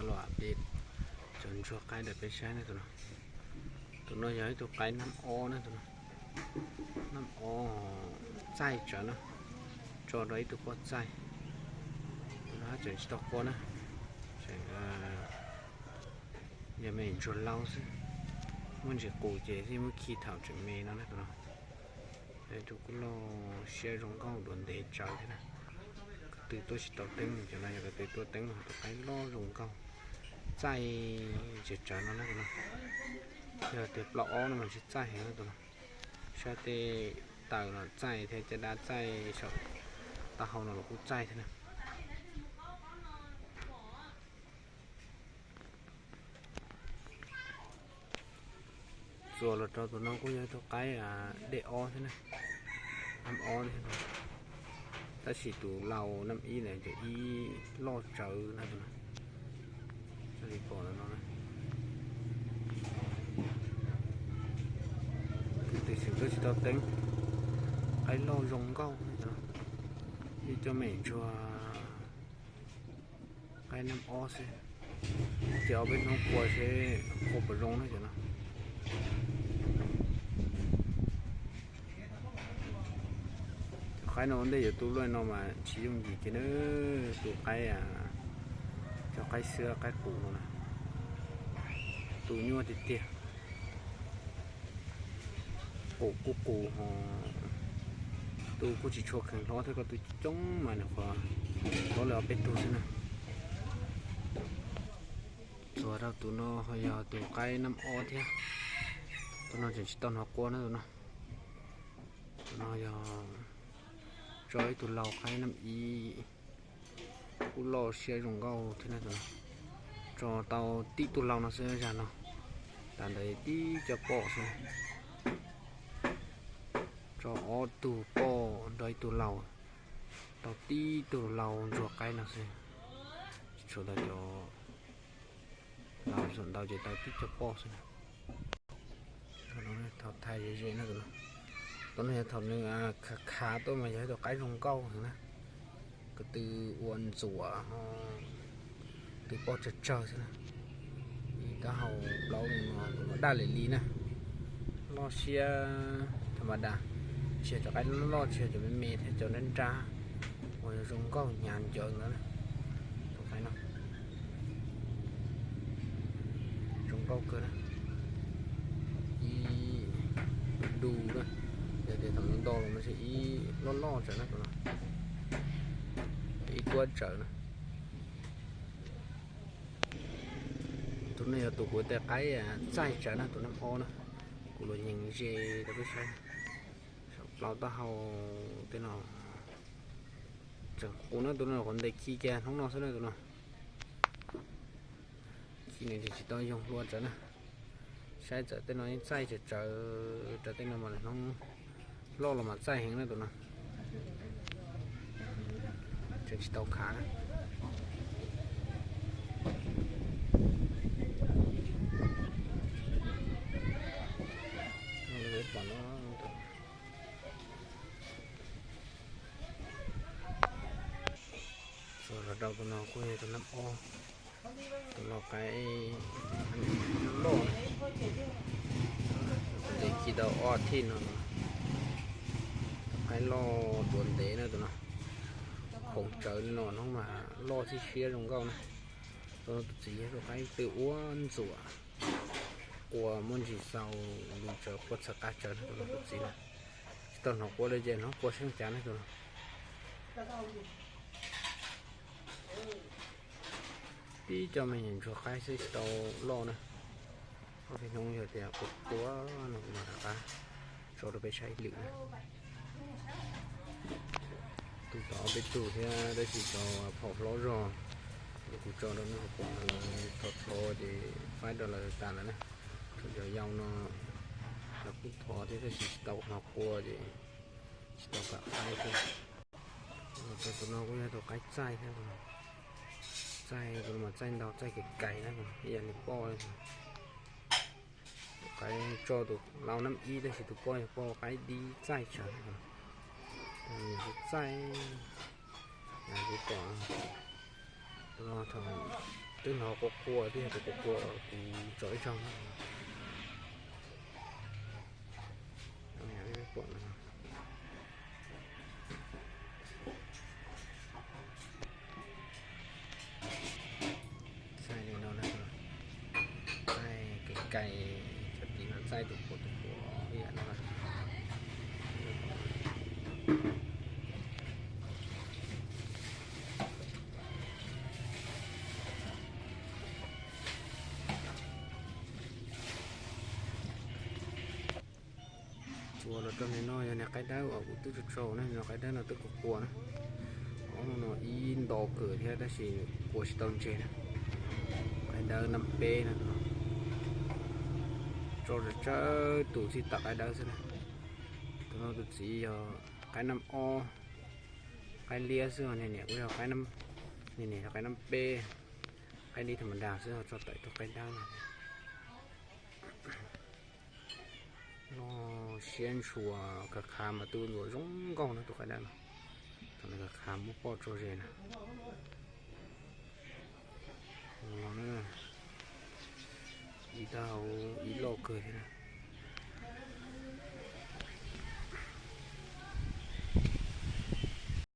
Los tis cov ntsuag qaib rau peb saib na tus no. Tus no yog ib tug qaib nab ob na tus no. Nab ob txaij tsawv na, tso rau ib tug poj txaij. Tus no tseem tsis tau qua na, tseem yog me ntsuag laus xwb. Muaj ntsis qus ces yeej muab khi thaum tseem me no na tus no. Tus kuj loj siab zoo nkauj duav ntev tsawv thiab na. Ko tw tuaj tsis tau teeb, cov no yog ko tw tuaj teeb, tus qaib loj zoo nkauj, txaij tsawv tsawv no na tus no. Yog tias plaub ob no mas tsis txaij heev na tus no. Sab tej taws los txaij thiab caj dab txaij saum taub hau no los kuj txaij thiab na. Txuas los rau tus no kuj yog tus qaib dej ob thiab na, nab ob thiab, tab sis tus laus nab ib ntawd ces ib loj tsawv na tus no. Li pom no, ko tw tseem tuaj tsis tau teeb, qaib loj zoo nkauj, ib cov me ntsuag qaib nab ob xwb. Ces ob peb hnub qua seb qua puas zoo na cov no. Cov qaib no ua ntej yuav tu luaj no mas tsis yooj yim kiag na, tu qaib, cov qaib xwb qaib qus no na, tu nyuaj tiag tiag. Qus kuj qus ho, tu kuj tsis tshua kheev hlob thiab, ko tw coob mas nws qhuav hlob li ob peb tug xwb na. Txuas rau tus no ho yog tus qaib nab ob thiab, tus no tseem tsis tau hnov qua na tus no. Tus no yog tso ib tug laus qaib nab ib, kuj loj siab zoo nkauj thiab na tus no. Tso tau tib tug laus no xwb zag no, tas ntawd tib co poj xwb. Tso ob tug poj nrog ib tug laus, tau tib tug laus ntsuag qaib no xwb. Tsis tshua tau cov laus, thaum ntau ces tau tib co poj xwb na. Thaum thais ze ze na tus no, tus no yog thaum nws khav khav tuaj mas yog ib tug qaib zoo nkauj heev na, ko tw ua ntxuam, tw poj tsawg tsawg xwb na. Ib taub hau plaub no daj li li na, loj siab tha ma da, tsis yog cov qaib loj loj, tsis yog cov me me thiab cov nrab nrab uas zoo nkauj hnyav ncaws ntawd na. Tus qaib no zoo nkauj kawg na, ib du na, yog tias thaum nws nto los mas ib loj loj tsawv na tus no, ib tuab tsawv na. Tus no yog tus kuv tej qaib txaij tsawv na, tus nab ob na, kuv los nyees ze rau peb saib. Saum plaub taub hau tej no tseem qus na, tus no qhuav ntes khi kiag hnub no xwb na tus no. Khi nws tsis tau yoog hlua tsawv na. Saib txawm tej no yeej txaij tsawv tsawv, rau tej no mas hnub loj los mas txaij heev na tus no. Tseem tsis tau khav na. Txuas los rau tus no kuj yog tus nab ob, tus no qaib loj, ntes khi tau ob thij no, qaib loj duav ntev na tus no, khoov tsawv li no hnub mas loj tib siab zoo nkauj na. Tus no tus txiv yog tus qaib tw ua ntxuam, qua muaj ntsis xaus, lus tsawv qua txhawv qab tsawv na tus no tus txiv na. Tsis tau hnov qua li ces hnov qua seb cav na tus no. Tib co me nyuam ntsuag qaib xwb tsis tau loj na. Ob peb hnub yog tias qua qua no kuv mam rov qab tso rau peb saib ib lwm na. Tus tod ob peb tug thiab tab sis tso phom hlob zog, ces kuv tso rau nej pom lawv thov thov ces faib rau lawv tas lawm na. Thaum yau yau no lawv kuj thov thiab tab sis tsis tau hnov qua ces tsis tau kam faib thiab. Tus no kuj yog tus qaib txaij thiab, txaij tus no mas txaij ntau txaij kais kais na, ib yam li poj li. Tus qaib tso tus laus nab ib tab sis tus poj yog poj qaib dib txaij tsawv, txaij, kuv pom tus no thaum Twb hnov qua qua, twb yog tus qua qua kuv tso ib zaug no. Pom no. Txaij li no na, txaij kev cai, cov tid no txaij tus qua tus qua ib yam no. Tsuas los rau ntawm no yog niag qaib dawb uas kuv twb tso tso na, no qaib dawb no twb qua qua na. Ob no ib nto kawg thiab tab sis qua tsis tau ntses na. Qaib dawb nab peb no, tso tsawg tsawg tus txij tam qaib dawb xwb na. Tus no tus txiv yog qaib nab ob, qaib liab xwb, niag niam kuj yog qaib, niag niam yog qaib nab peb, qaib dib tham ma das xwb ho tso tawm tus qaib dawb no. Noj siab ntshua, khav khav mas twb ntxuav zoo nkauj na tus qaib dawb no. Thaum nws khav khav muab poj tso ze na. Ib tag hauv ib loj kawg thiab na.